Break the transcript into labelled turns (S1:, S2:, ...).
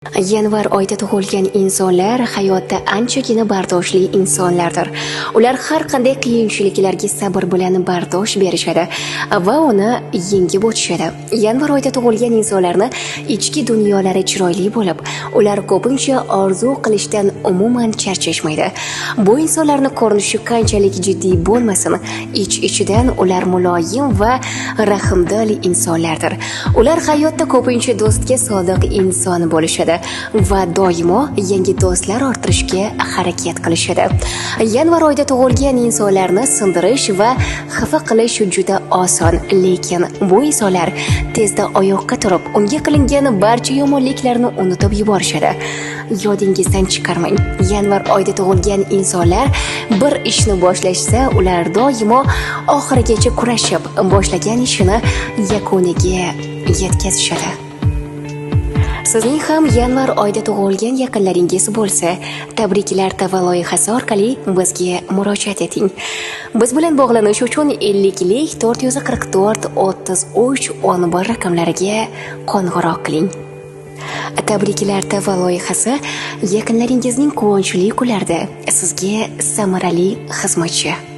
S1: Yanvar oyida tug'ilgan insonlar hayotda anchagina bardoshli insonlardir. Ular har qanday qiyinchiliklarga sabr bilan bardosh berishadi va uni yengib o'tishadi. Yanvar oyida tug'ilgan insonlarni ichki dunyolari chiroyli bo'lib, ular ko'pincha orzu qilishdan umuman charchashmaydi. Bu insonlarni ko'rinishi qanchalik jiddiy bo'lmasin, ich-ichidan ular muloyim va rahmdil insonlardir. Ular hayotda ko'pincha do'stga sodiq inson bo'lishadi va doimo yangi do'stlar orttirishga harakat qilishadi. Yanvar oyida tug'ilgan insonlarni sindirish va xafa qilish juda oson, lekin bu insonlar tezda oyoqqa turib, unga qilingan barcha yomonliklarni unutib yuborishadi. Yodingizdan chiqarmang. Yanvar oyida tug'ilgan insonlar bir ishni boshlashsa, ular doimo oxirigacha kurashib, boshlagan ishini yakuniga yetkazishadi. Sizning ham yanvar oyida tug'ilgan yaqinlaringiz bo'lsa, Tabriklar TV loyihasi orqali bizga murojaat eting. Biz bilan bog'lanish uchun 52 444 33 11 raqamlariga qo'ng'iroq qiling. Tabriklar TV loyihasi yaqinlaringizning quvonchli kunlarida sizga samarali xizmatchi.